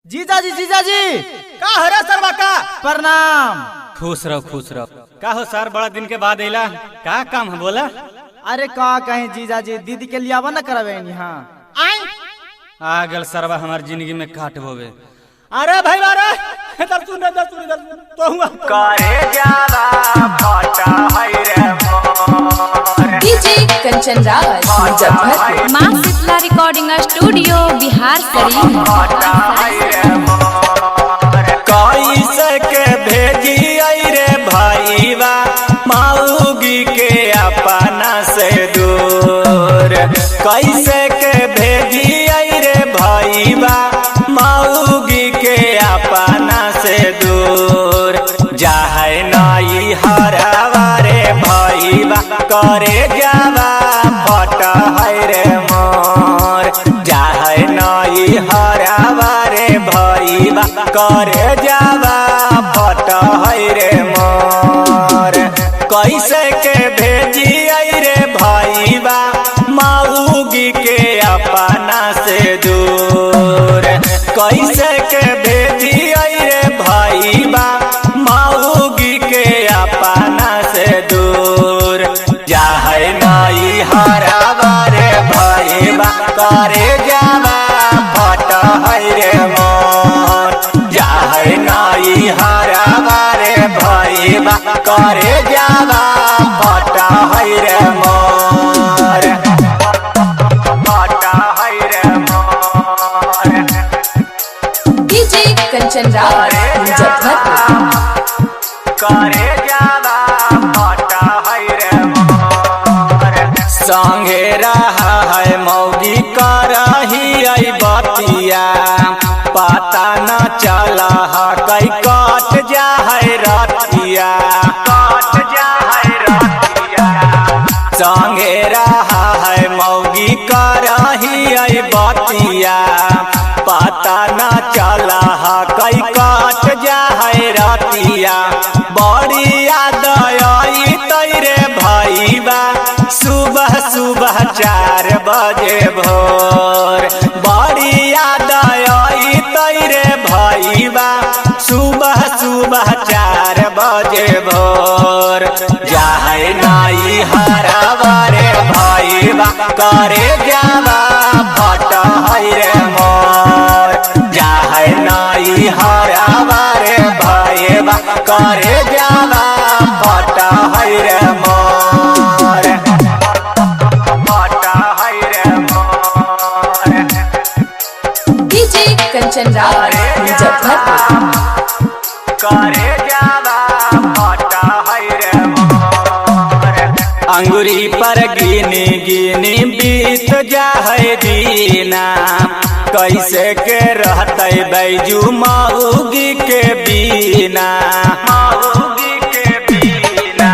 जीजाजी जीजाजी का हरे सरवा का प्रणाम। खुश रहो खुश रहो। का हो सर, बड़ा दिन के बाद अला, का काम है बोला? अरे का कहीं जीजाजी, दीदी के लियावा न करावे यहाँ। आ गल सरवा हमार जिंदगी में काट होवे। अरे भाई अरे इधर सुन इधर सुन इधर सुन तो हुआ करे जावा फटा है रे मोर। डीजे कंचन राज मुजफ्फरपुर। माँ शीतला रिकॉर्डिंग स्टूडियो बिहार शरीफ। फटा है रे मोर। कैसे के भेजी आई रे भाईवा माऊगी के अपना से दूर। कैसे के भेजी आई रे भाईवा माऊगी के अपना से दूर। जाहे नाई हरावा रे भाईवा करे जावा फटा है रे मोर। जाहे नाई हरावा रे भाईवा करे जावा फटा है रे मोर। कैसे के भेजी आई रे भाईवा माऊगी के अपना से दूर। कैसे के भेजी आई रे भाईवा माऊगी के अपना से दूर। जाहे नाई हरावा रे भाईवा करे जावा फटा है रे मोर। जाहे नाई हरावा रे भाईवा करे जावा फटा है रे मोर। फटा है रे मोर। डीजे कंचन राज मुजफ्फरपुर। करे जावा फटा है रे मोर। संगे रहा है मौगी करही आई बतिया, पता न चला है कई कट जा है रतिया। कट जा है रतिया। संगे रहा है मौगी करही आई बतिया, पता न चला है कई कट जा है रतिया। बड़ी याद आई तैरे भाईबा सुबह सुबह 4 बजे भोर। बड़ी याद आई तैरे भाईबा सुबह सुबह 4 बजे भोर। जाहे नाई हरावा रे भाईबा करे जावा फटा है रे मोर। जाहे नाई हरावा रे भाईबा करे जावा फटा है रे मोर। फटा है रे मोर। डीजे कंचन राज मुजफ्फरपुर। करे जावा फटा है रे मोर। अंगुरी पर गिनी गिनी बीत जाहे दीना, कैसे के रहते बैजू माऊगी के बिना। माऊगी के बिना।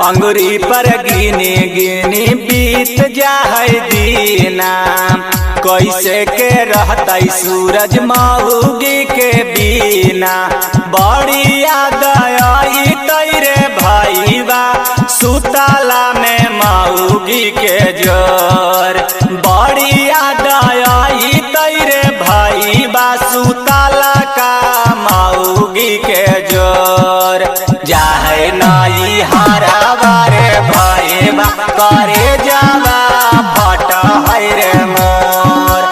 अंगुरी पर गिनी गिनी बीत जाहे दीना, कैसे के रहते सूरज माऊगी के बिना। बड़ी याद आई तैरे भाईवा सुताला में माऊगी के जोर। बड़ी याद आई तैरे भाईवा सुताला का माऊगी के जोर। जाहे नाई हरावा रे भाईवा करे जावा फटा है रे मोर।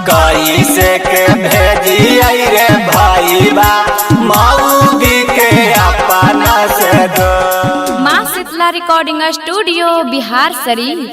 कैसे के भेजी आई रे भाईवा माऊगी के अपना से दूर। माँ शीतला रिकॉर्डिंग स्टूडियो बिहार शरीफ।